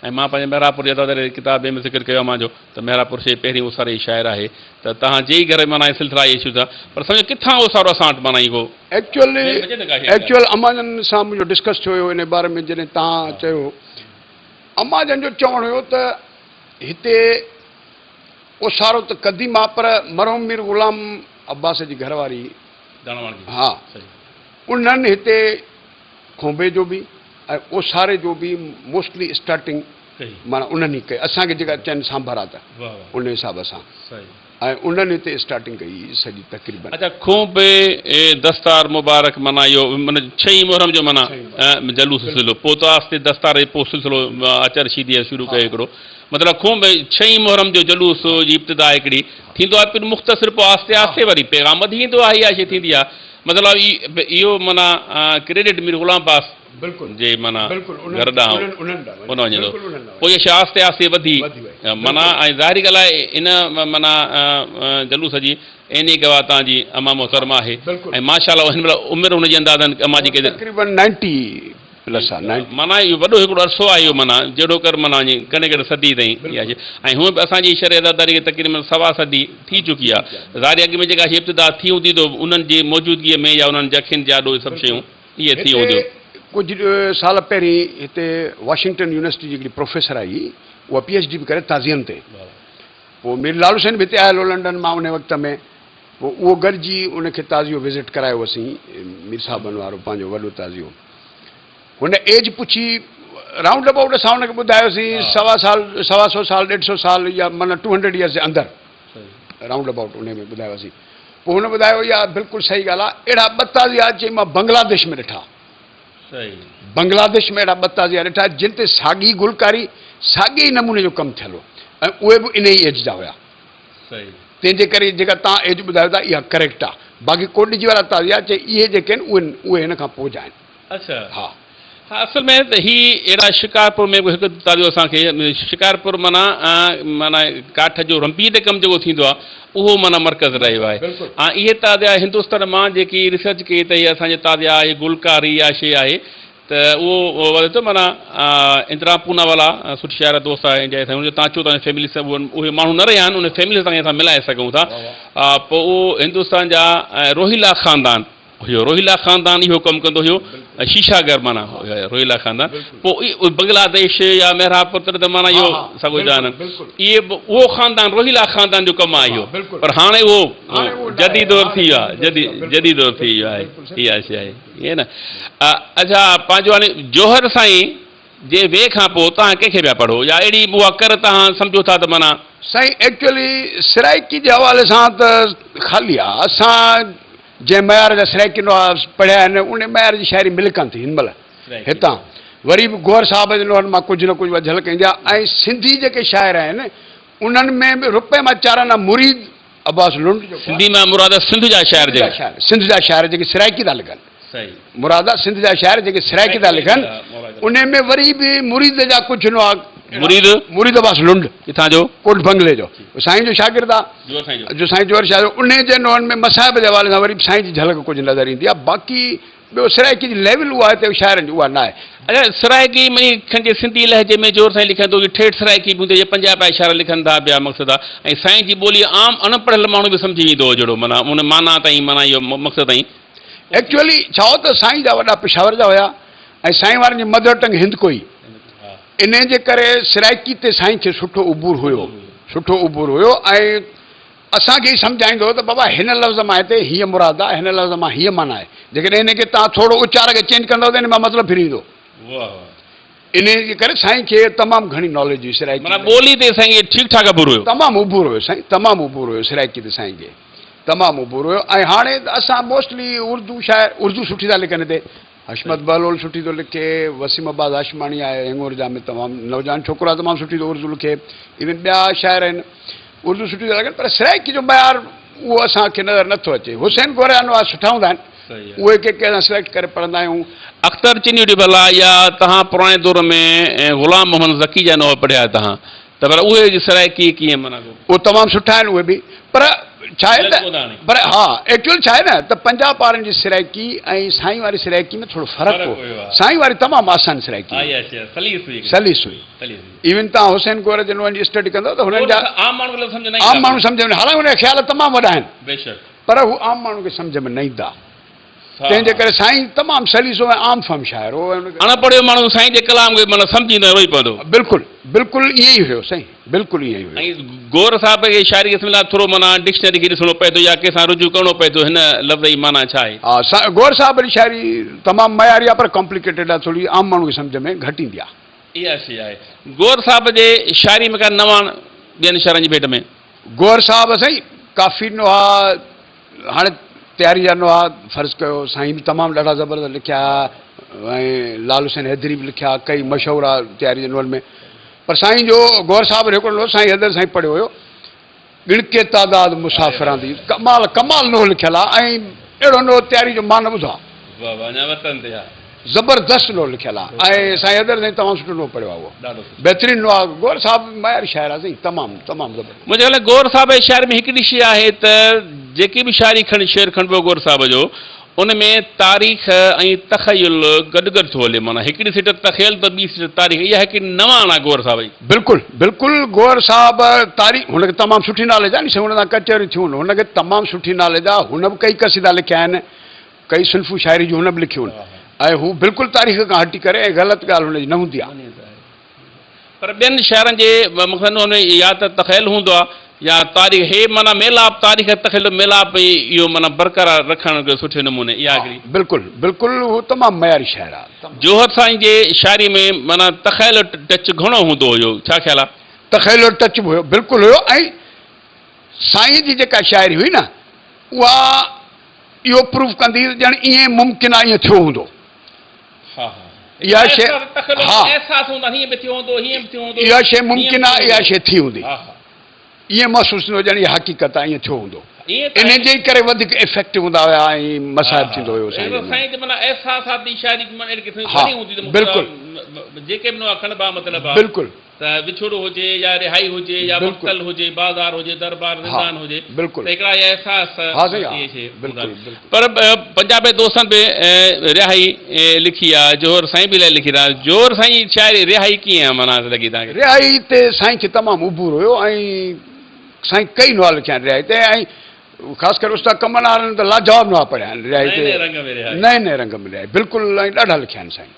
۽ مان پنهنجي محرابپور جي عزاداري ڪتاب ۾ ذڪر ڪيو امان جو ته محرابپور شهر پهرين اوساري جي شاعر آهي ته توهان جي ئي گهر ۾ معنيٰ هي سلسلا اهي شروع ٿيا پر سمجهو ڪٿان اهو سارو اسان وٽ معنيٰ اهو ايڪچوئل ايڪچوئل امان جن سان منهنجو ڊسڪس ٿيو هيو ان باري ۾ جڏهن توهان چيو امان جن جو چوڻ هيو ته هتي اوسارو ته قديم آ پر مرحوم مير غلام عباس جي گهر واري ها انهن هتي کونبي جو به ۽ اوساري جو به موسٽلي اسٽارٽنگ معنيٰ انهن ئي ڪئي اسان کي جيڪا چين سانڀر آ ته ان حساب سان ۽ انهن هتي اسٽارٽنگ ڪئي سڄي تقريبن. اچا کونپي دستار مبارڪ معنيٰ اهو معنيٰ ڇهين محرم جو معنيٰ جلوس سلسلو پوء ته آهستي دستار جي پوء سلسلو آچر شيدي جو شروع ڪيو هڪڙو مطلب کونپي ڇهين محرم جو جلوس جي ابتدا هڪڙي ٿيندو آهي پھر مختصر پوء آهستي آهستي وري پيغام وڌي ايندو آهي اها شي ٿيندي آهي مطلب اهو معنيٰ ڪريڊٽ مير غلام عباس جي معنيٰ گهر ڏانهن ان وڃي ٿو پوء اها شيء آهستي آهستي وڌي معنيٰ ۽ ظاهري ڳالهه آهي ان معنيٰ جلوس جي عيني گواهه توهان جي اما محترمه آهي ۽ ماشاء الله هن مهل عمر هن جي اندازن اما جي تقريبن نائنٽي پلس آهي نائنٽي معنيٰ اهو وڏو هڪڙو عرصو آهي اهو معنيٰ جهڙو ڪر معنيٰ وڃي ڪڏهن ڪڏهن صدي تائين اها شيء ۽ هونء به اسان جي شرع عزاداري کي تقريبن سوا صدي ٿي چڪي آهي ظاهري اڳ ۾ جيڪا شيء ابتدا ٿي هوندي ته انهن جي موجودگيء ۾ يا انهن جي اکين جي آڏو اهي سڀ شيون اهي ٿي هتي هونديون. ڪجهه سال پهرين هتي واشنگٽن يونيورسٽي جي هڪڙي پروفيسر آئي اها پي ايڇ ڊي به ڪري تازين تي پوء مير لال حسين به هتي آيل هو لنڊن مان انهي وقت ۾ پوء اهو گڏجي ان کي تازيو وزٽ ڪرايو هوسين مير صاحبن وارو پنهنجو وڏو تازيو هن ايج پڇي رائونڊ ابائوٽ اسان ان کي ٻڌايوسين سوا سال سوا سو سال ڏيڍ سو سال يا معنيٰ ٽو هنڊريڊ ايئرس جي اندر رائونڊ ابائوٽ انهي ۾ ٻڌايوسين پوء هن ٻڌايو اها بلڪل صحيح ڳالهه آهي اهڙا ٻه تازيا چئي مان بنگلاديش ۾ ڏٺا بنگلاديش ۾ اهڙا ٻه تازيا ڏٺا جن تي ساڳي گلڪاري ساڳي ئي نموني جو ڪم ٿيل هو ۽ اهي به انهي ايج جا هيا تنهن جي ڪري جيڪا تان ايج ٻڌايو ٿا اها ڪريڪٽ آهي باقي ڪوٽ ڏجي وارا تازيا چئي اهي جيڪي آهن اهي اهي هن کان پوء جا آهن اڇا ها ها اصل ۾ ته هي اهڙا شڪارپور ۾ به هڪ تازو اسان کي شڪارپور معنيٰ معنيٰ ڪاٺ جو رنبي تي ڪم جيڪو ٿيندو آهي اهو معنيٰ مرڪز رهيو آهي ۽ اهي تازيا هندستان مان جيڪي ريسرچ ڪئي ته هي اسان جي تازيا هي گلڪاري يا شي آهي ته اهو وڌي ٿو معنيٰ اندرا پونا والا سٺي شاعر دوست آهي جنهن سان تان اچو تان فيملي سان اهي ماڻهو نه رهيا آهن ان فيملي سان اسان ملائي سگهون ٿا پوء اهو هندستان جا روهيلا خاندان هيو روهيلا خاندان اهو ڪم ڪندو هيو شيشا گهر معنيٰ روهيلا خاندان پوء بنگلاديش يا مهراب پتر ته معنيٰ اهو ساڳو جان اهي اهو خاندان روهيلا خاندان جو ڪم آهي اهو پر هاڻي اهو جديد دور ٿي ويو آهي جديد جديد دور ٿي ويو آهي اها شيء آهي ائين نه اڇا پنهنجو هاڻي جوهر سائين جي وي کان پوء توهان ڪنهن کي پيا پڙهو يا اهڙي اها ڪر توهان سمجهو ٿا ته معنيٰ. سائين ايڪچوئلي سرائيڪي جي حوالي سان ته خالي آ اسان جنهن معيار جا سرائيڪي نوحا پڙهيا آهن ان معيار جي شاعري ملي ڪانه ٿي هن مهل هتان وري به گوهر صاحب جي نوحن مان ڪجهه نه ڪجهه اها جهلڪ ايندي آ ۽ سنڌي جيڪي شاعر آهن انهن ۾ به رپئي مان چار آنا مريد عباس لنڊ جيڪو آ. سنڌي مان مراد سنڌ جا شاعر جيڪي. سنڌ جا شاعر جيڪي سرائيڪي ٿا لکن. مراد آ سنڌ جا شاعر جيڪي سرائيڪي ٿا لکن انهي ۾ وري به مريد جا ڪجهه نوحا. مريد؟ مريد عباس لنڊ. ڪٿان جو؟ ڪوٽ بنگلي جو. سائين جو شاگرد آ. جو سائين جوهر شاهه جو. انهي جي نوحن ۾ مصائب جي حوالي سان وري به سائين جي جهلڪ ڪجهه نظر ايندي آ. باقي ٻيو سرائيڪي جي ليول اها آهي ته شاعرن جي اها نه آهي. اچا سرائيڪي ۾ کڻجي سنڌي لهجي ۾ زور سان لکن ٿو ڪي ٺيٺ سرائيڪي به هوندي جي پنجاب جا اشارا لکن ٿا پيا مقصد آ ۽ سائين جي ٻولي عام اڻ پڙهيل ماڻهو به سمجهي ويندو هو جهڙو معنيٰ ان معنيٰ تائين معنيٰ اهو مقصد تائين. ايڪچوئلي ڇا هو ته سائين جا وڏا پشاور جا هيا ۽ سائين وارن جي مدر ٽنگ هندڪو هئي انهي جي ڪري سرائيڪي تي سائين کي سٺو عبور هيو سٺو عبور هيو ۽ اسان کي ئي سمجهائيندو هو ته بابا هن لفظ مان هتي هيء مراد آهي، هن لفظ مان هيء معنيٰ آهي. جيڪڏهن هن کي توهان ٿورو اچار کي چينج ڪندؤ ته ان مان مطلب ڦري ويندو. انهيء جي ڪري سائين کي تمام گهڻي ناليج هئي سرائيڪي معنيٰ ٻولي تي سائين کي ٺيڪ ٺاڪ عبور هيو. تمام عبور هيو سائين، تمام عبور هيو سرائيڪي تي سائين کي تمام عبور هيو ۽ هاڻي ته اسان موسٽلي اردو شاعر اردو سٺي ٿا لکن هتي حشمت بهلول سٺي ٿو لکي، وسيم عباس هاشماڻي آهي هڱورجا ۾ تمام نوجوان ڇوڪرو آهي تمام سٺي ٿو اردو لکي، ايون ٻيا شاعر آهن اردو سٺي ٿا لکن پر سرائيڪي جو معيار اهو اسان کي نظر نٿو اچي. حسين گوريا نواز سٺا هوندا آهن اهي ڪي ڪي اسان سليڪٽ ڪري پڙهندا آهيون. اختر چنيوٽي ڀلا يا تهان پراڻي دور ۾ غلام محمد ذڪي جا نوحا پڙهيا تهان ته ڀلا اهي جي سرائيڪي ڪيئن معنيٰ ڪو. اهي تمام سٺا آهن اهي به پر ڇا آهي ته پر ها ايڪچوئل ڇا آهي نه ته پنجاب وارن جي سرائيڪي ۽ سائين واري سرائيڪي ۾ ٿورو فرق هو سائين واري تمام آسان سرائيڪي هئي سليس هئي ايون توهان حسين گوهر جي نوحن جي اسٽڊي ڪندؤ ته هنن جا عام ماڻهو کي سمجهه نه ايندا عام ماڻهو سمجهه ۾ حالانڪه هن جا خيال تمام وڏا آهن پر هو عام ماڻهو کي سمجهه ۾ نه ايندا تنهن جي ڪري سائين تمام سليسو ۽ عام فهم شاعر هو. اڻ پڙهيو ماڻهو سائين جي ڪلام کي معنيٰ سمجهي نه روئي پوندو. بلڪل بلڪل ائين ئي هيو سائين بلڪل ائين ئي هيو. ۽ گوهر صاحب کي شاعري قسم لاء ٿورو معنيٰ ڊڪشنري کي ڏسڻو پئي ٿو يا ڪنهن سان رجوع ڪرڻو پئي ٿو هن لفظ جي معنيٰ ڇا آهي. ها گوهر صاحب جي شاعري تمام معياري آهي پر ڪامپليڪيٽيڊ آهي ٿوري عام ماڻهو کي سمجهه ۾ گهٽ ايندي آهي. اها شيء آهي گوهر صاحب جي شاعري ۾ ڪا نواڻ ٻين شاعرن جي ڀيٽ ۾. گوهر صاحب سائين ڪافي نوحا هاڻي تياري جا نوحا فرض ڪيو سائين به تمام ڏاڍا زبردست لکيا ۽ لال حسين حيدري به لکيا ڪئي مشهور آ تياري جي نوحن ۾ پر سائين جو گوهر صاحب جو هڪڙو نوحو سائين حيدر سائين پڙهيو هيو ڳڻڪي تعداد مسافران the ڪمال ڪمال نوحو لکيل آ ۽ اهڙو نوحو تياري جو مان نه ٻڌو آ. واه واه اڃا وطن تي آ. زبردست نوحو لکيل آ ۽ سائين حيدر سائين تمام سٺو نوحو پڙهيو آ اهو بهترين نوحو آ گوهر صاحب معياري شاعر آ سائين تمام تمام زبردست. منهنجي خيال ۾ گوهر صاحب جي شاعري ۾ هڪڙي شيء آهي ته جيڪي به شاعري کڻي شعر کڻبو گوهر صاحب جو ان ۾ تاريخ ۽ تخيل گڏ گڏ ٿو هلي معنيٰ هڪڙي سٽ تخيل ته ٻي سٽ تاريخ اها هڪڙي نواڻ آهي گوهر صاحب جي. بلڪل بلڪل گوهر صاحب تاريخ هن کي تمام سٺي ناليج آهي ني هن سان ڪچهريون ٿيون هن کي تمام سٺي ناليج آهي هن به ڪئي قصيدا لکيا آهن ڪئي صنفون شاعري جون هن به لکيون آهن ۽ هو بلڪل تاريخ کان هٽي ڪري ۽ غلط ڳالهه هن جي نه هوندي آهي. پر ٻين شاعرن جي مقصد ان ۾ يا ته تخيل هوندو آهي يا تاريخ هي معنيٰ ميلاپ تاريخ ۽ تخيل جو ميلاپ ئي اهو معنيٰ برقرار رکڻ هڪڙي سٺي نموني اها هڪڙي. بلڪل بلڪل هو تمام معياري شاعر آهي تمام. جوهر سائين جي شاعري ۾ معنيٰ تخيل جو ٽچ گهڻو هوندو هيو ڇا خيال آهي؟ تخيل جو ٽچ به هيو بلڪل هيو ۽ سائين جي جيڪا شاعري هئي نه اها اهو پروف ڪندي ته ڄڻ ائين ممڪن آهي ائين ٿيو هوندو. اها شيء ها اها شيء ممڪن آهي اها شيء ٿي هوندي ائين محسوس ٿيندو ڄڻ اها حقيقت آهي ائين ٿيو هوندو انهي جي ڪري وڌيڪ افيڪٽو هوندا هيا ۽ مصائب ٿيندو هيو سائين ها بلڪل بلڪل ته وڇوڙو هجي يا رهائي هجي يا مقتل هجي، بازار هجي، دربار، زندان هجي ته هڪڙا اهي احساس اهي شيء هوندا آهن. پر پنجاب جي دوستن به رهائي لکي آهي، جوهر سائين به الائي لکي اٿا. جوهر سائين جي شاعري رهائي ڪيئن معنيٰ لڳي توهان کي؟ رهائي تي سائين کي تمام عبور هيو ۽ سائين ڪئي نوحا لکيا آهن رهائي تي ۽ خاص ڪري استاد ڪمل وارن ته لاجواب نوحا پڙهيا آهن رهائي تي. نئين نئين رنگ ۾ رهائي. نئين نئين رنگ ۾ رهائي بلڪل ۽ ڏاڍا لکيا آهن سائين.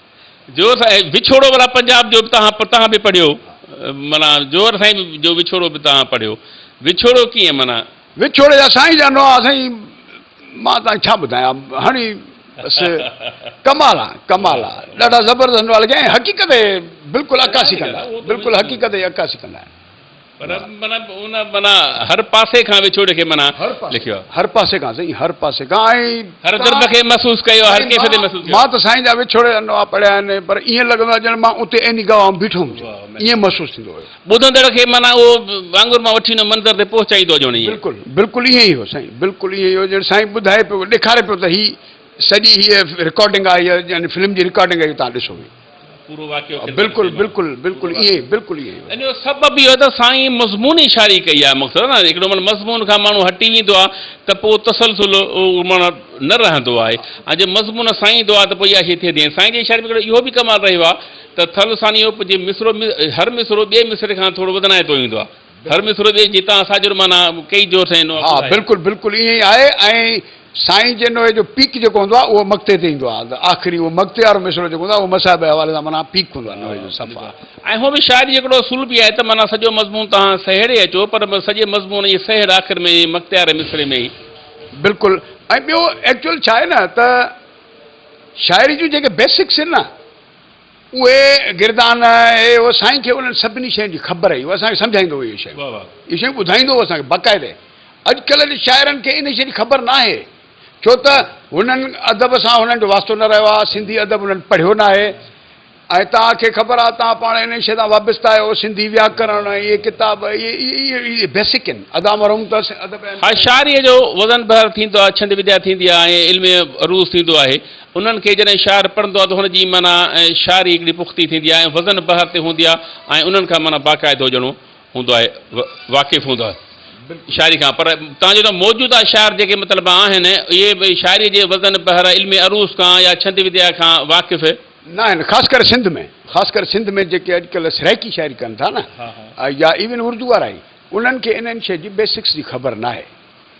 جوهر سائين وڇوڙو ڀلا پنجاب جو به توهان توهان به پڙهيو معنيٰ جوهر سائين جو وڇوڙو به توهان پڙهيو وڇوڙو ڪيئن معنيٰ. وڇوڙي جا سائين جا نوحا سائين مان توهان کي ڇا ٻڌايان هڻي بس ڪمال آ ڪمال آ ڏاڍا زبردست نوحا لکيا ۽ حقيقت جي بلڪل عڪاسي ڪندا بلڪل حقيقت جي عڪاسي ڪندا آهن. پر معنيٰ ان معنيٰ هر پاسي کان وڇوڙي کي معنيٰ لکيو آهي. هر پاسي کان سائين هر پاسي کان ۽ هر درد کي محسوس ڪيو آهي هر ڪيفيت کي محسوس ڪيو مان ته سائين جا وڇوڙي جا نوحا پڙهيا آهن پر ائين لڳندو آهي ڄڻ مان اتي عيني گواهه بيٺو هجان ائين محسوس ٿيندو هيو. ٻڌندڙ کي معنيٰ اهو وانگر مان وٺي ان منظر تي پهچائيندو ڄڻ ائين. بلڪل بلڪل ائين ئي هو سائين بلڪل ائين ئي هو ڄڻ سائين ٻڌائي پيو ڏيکاري پيو ته هي سڄي هيء رڪارڊنگ آهي هيء يعني فلم جي رڪارڊنگ آهي توهان ڏسو. پورو واقعو کي بلڪل بلڪل بلڪل ائين ئي بلڪل ائين ئي. ان جو سبب اهو آهي ته سائين مضموني شاعري ڪئي آهي مقصد نه هڪڙو معنيٰ مضمون کان ماڻهو هٽي ويندو آهي ته پوء تسلسل اهو معنيٰ نه رهندو آهي ۽ جي مضمون سان ايندو آهي ته پوء اها شيء ٿئي ٿي ۽ سائين جي شاعري ۾ هڪڙو اهو به ڪمال رهيو آهي ته ٿل ثاني جي مصرعو هر مصرعو ٻئي مصرعي کان ٿورو وڌنائتو ايندو آهي هر مصرعو ٻئي جي تان ساجر معنيٰ ڪئي زور سائين نوحه ها بلڪل بلڪل ائين ئي آهي ۽ سائين جي نوحي جو پيڪ جيڪو هوندو آهي اهو مقطعي تي ايندو آهي ته آخري اهو مقطعي وارو مصرعو جيڪو هوندو آهي اهو مصائب جي حوالي سان معنيٰ پيڪ هوندو آهي نوحي جو صفا. ۽ هونء به شاعري جو هڪڙو اصول به آهي ته معنيٰ سڄو مضمون توهان سهيڙي اچو پر سڄي مضمون جي سهيڙ آخر ۾ مقطعي واري مصرعي ۾ ئي. بلڪل ۽ ٻيو ايڪچوئل ڇا آهي نه ته شاعري جون جيڪي بيسڪس آهن نه اهي گردان اهي اهو سائين کي انهن سڀني شين جي خبر هئي اهو اسان کي سمجهائيندو هو اهي شيون اهي شيون ٻڌائيندو هو اسان کي باقاعدي اڄڪلهه جي شاعرن کي ان شي جي خبر ناهي ڇو ته هنن ادب سان هنن جو واسطو نه رهيو آهي سنڌي ادب هنن پڙهيو ناهي ۽ توهان کي خبر آهي توهان پاڻ انهن شين سان وابسته آهيو سنڌي وياڪرڻ ۽ اهي ڪتاب اهي اهي بيسڪ آهن ادا مرحوم ته ادب ها شاعريء جو وزن بحر ٿيندو آهي ڇند وديا ٿيندي آهي ۽ علم عروض ٿيندو آهي انهن کي جڏهن شاعر پڙهندو آهي ته هن جي معنيٰ شاعري هڪڙي پختي ٿيندي آهي ۽ وزن بحر تي هوندي آهي ۽ انهن کان معنيٰ باقاعدو ڄڻو هوندو آهي واقف هوندو آهي شاعري کان پر تان جو ته موجوده شاعر جيڪي مطلب آهن اهي به شاعري جي وزن بحر علم عروض کان يا ڇند وديا کان واقف نه آهن خاص ڪري سنڌ ۾ خاص ڪري سنڌ ۾ جيڪي اڄڪلهه سرائيڪي شاعري ڪن ٿا نه يا ايون اردو وارا ئي انهن کي انهن شيء جي بيسڪس جي خبر ناهي.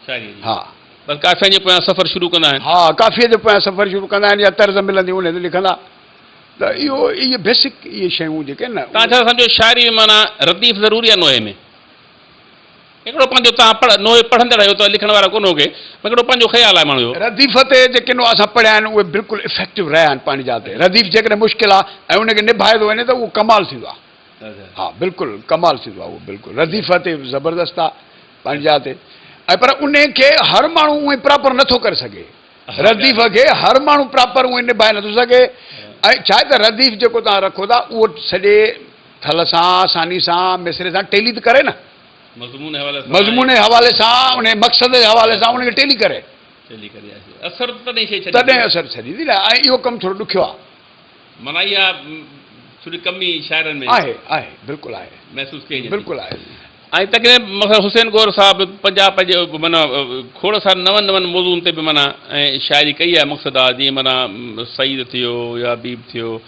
شاعريء جي. ها. بس قافين جي پويان سفر شروع ڪندا آهن. ها قافيي جي پويان سفر شروع ڪندا آهن يا طرز ملندي انهي تي لکندا ته اهو اهي بيسڪ اهي شيون جيڪي آهن نه. توهان ڇا ٿا سمجهو شاعري ۾ معنيٰ رديف ضروري آهي نوحي ۾؟ هڪڙو پنهنجو توهان پڙهه نوحي پڙهندڙ آهيو ته لکڻ وارا ڪونه هوگي پر هڪڙو پنهنجو خيال آهي ماڻهو جو. رديف تي جيڪي نوحا اسان پڙهيا آهن اهي بلڪل افيڪٽو رهيا آهن پنهنجي جاء تي رديف جيڪڏهن مشڪل آهي ۽ ان کي نڀايو ٿو وڃي ته اهو ڪمال ٿيندو آهي. ها بلڪل ڪمال ٿيندو آهي اهو بلڪل رديف تي زبردست آهي پنهنجي جاء تي ۽ پر انهي کي هر ماڻهو اونئي پراپر نٿو ڪري سگهي رديف کي هر ماڻهو پراپر اونئي نڀائي نٿو سگهي ۽ ڇا آهي ته رديف جيڪو توهان رکو ٿا اهو سڄي ٿل سان ثاني سان مصري سان ٽيلي ته ڪري نه مضمون حوالي سان مضمون حوالي سان انهي مقصد جي حوالي سان ان کي ٽيلي ڪري ٽيلي ڪري اثر تڏهن شي ڇڏي تڏهن اثر ڇڏيندي نه ۽ اهو ڪم ٿورو ڏکيو آهي معنيٰ اها ٿوري ڪمي شاعرن ۾ آهي آهي بلڪل آهي محسوس ڪئي وڃي ٿي. بلڪل آهي. ۽ تقريبن مثلا حسين گوهر صاحب پنجاب جي معنيٰ کوڙ سارن نون نون موضوعن تي به معنيٰ شاعري ڪئي آهي مقصد آهي جيئن معنيٰ سعيد ٿيو يا حبيب ٿيو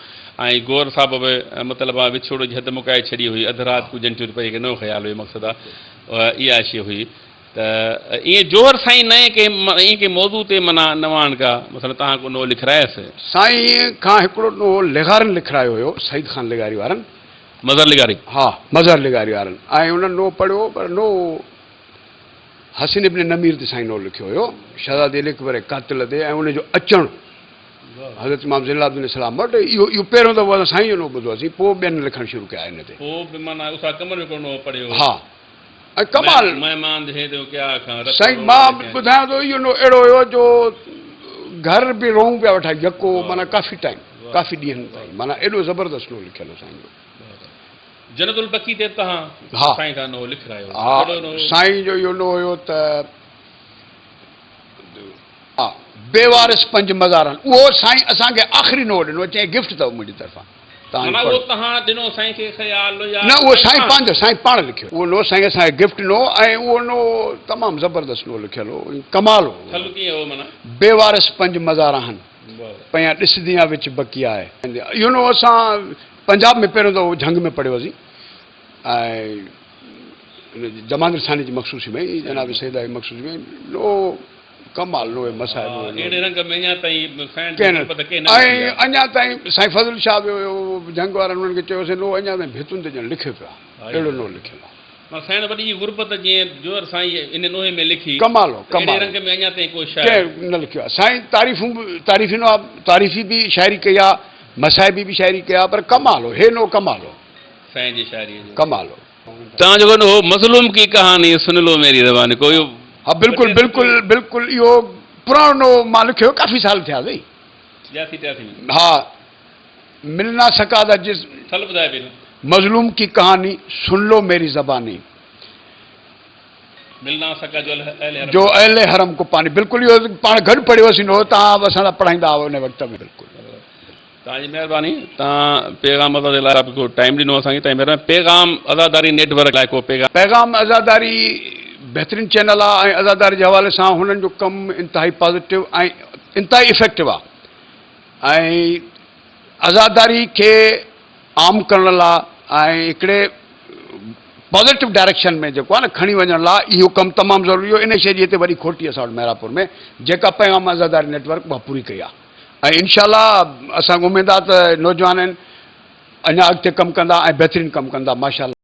۽ گوهر صاحب به مطلب آهي وڇوڙو جي حد مڪائي ڇڏي هئي اڌ رات ڪو جنٽيون رپئي هڪ نئون خيال هيو مقصد آهي اها شيء هئي ته ائين جوهر سائين نئين ڪنهن ائين ڪنهن موضوع تي معنيٰ نواڻ ڪا مثلا توهان ڪو نوحو لکرايس. سائين کان هڪڙو نوحو لغارن لکرايو هيو سعيد خان لغاري وارن. مظهر لغاري. ها مظهر لغاري وارن ۽ انهن نوحو پڙهيو پر نوحو حسين ابن نمير تي سائين نوحو لکيو هيو شهزادي علي اڪبر جي قاتل تي ۽ ان جو اچڻ حضرت امام زين العابدين عليه السلام وٽ اهو اهو پهريون دفعو اسان سائين جو نوحو ٻڌو هوسين پوء ٻين لکڻ شروع ڪيا ان تي. پوء به معنيٰ استاد قمر به هڪڙو نوحو پڙهيو. ها ۽ ڪمال. مهمان the تو ڪيا آکان رت سائين مان ٻڌايان ٿو اهو نو اهڙو هيو جو گهر به رون پيا وٺا يڪو معنيٰ ڪافي ٽائيم ڪافي ڏينهن تائين معنيٰ ايڏو زبردست نو لکيل هو سائين جو. جنت البقيع تي تهان سائين کان نو لکرايو ها سائين جو اهو نو هيو ته ها بي وارث پنج مزارن اهو سائين اسان کي آخري نو ڏنو چيائين گفٽ اٿو منهنجي طرفان. معنيٰ اهو توهان ڏنو سائين کي خيال يا نه اهو سائين پنهنجو سائين پاڻ لکيو. اهو نو سائين اسان کي گفٽ ڏنو ۽ اهو نو تمام زبردست نو لکيل هو ۽ ڪمال هو. ٿل ڪيئن هو معنيٰ؟ بي وارث پنج مزار آهن پيان ڏسديان وچ بقيا آهي. اهو نو اسان پنجاب ۾ پهريون دفعو جهنگ ۾ پڙهيوسين ۽ جماندر ثاني جي مخصوصي ۾ جناب سيده جي مخصوصي ۾ نو ڪمال نوئي مصائب نوئي اهڙي رنگ ۾ اڃا تائين سائين جي غربت ڪنهن نه ڏٺي آهي. ۽ اڃا تائين سائين فضل شاهه به هيو جهنگ وارن انهن کي چيوسين نوح اڃا تائين ڀتن تي ڄڻ لکيو پيو آهي اهڙو نوح لکيل آهي. مان سائين وڏي جي غربت جيئن جوهر سائين ان نوحي ۾ لکي ڪمال هو ته اهڙي ڪمال رنگ ۾ اڃا تائين ڪو شاعر. ڪنهن نه لکيو آهي. سائين تعريفون به تعريفي نوح تعريفي به شاعري ڪئي آهي مصائبي به شاعري ڪئي آهي پر ڪمال هو هي نوح ڪمال هو. سائين جي شاعريء جو. ڪمال هو. توهان جو ڪو هو مظلوم ڪي ڪهاني سن لو ميري زباني ڪو اهو. ها بلڪل بلڪل بلڪل اهو پراڻو مان لکيو ڪافي سال ٿيا سائين. 82 83 ۾. ها مل نا سڪا ٿا جس. ٿل ٻڌاء پهريون. مظلوم ڪي ڪهاني سن لو ميري زباني. مل نا سڪا جو اهل حرم جو اهل حرم ڪو پاني بلڪل اهو پاڻ گڏ پڙهيوسين هو توهان به اسان سان پڙهائيندا هئا ان وقت ۾ بلڪل. توهان جي مهرباني توهان پيغام عزاداري لاء ڪو ٽائيم ڏنو اسان کي توهان جي مهرباني پيغام عزاداري نيٽ ورڪ لاء ڪو پيغام. پيغام عزاداري بهترين چينل آ ۽ عزاداري جي حوالي سان هنن جو ڪم انتهائي پازيٽو ۽ انتهائي افيڪٽو آ ۽ عزاداري کي عام ڪرڻ لا ۽ هڪڙي پازيٽو ڊائريڪشن ۾ جيڪو آ نه کڻي وڃڻ لا اهو ڪم تمام ضروري هو ان شي جي هتي وڏي کوٽ هئي اسان وٽ محرابپور ۾ جيڪا پيغام عزاداري نيٽ ورڪ اها پوري ڪئي آ. ۽ انشاء الله اسان کي اميد آ ته نوجوان آهن اڃا اڳتي ڪم ڪندا ۽ بهترين ڪم ڪندا ماشاء الله.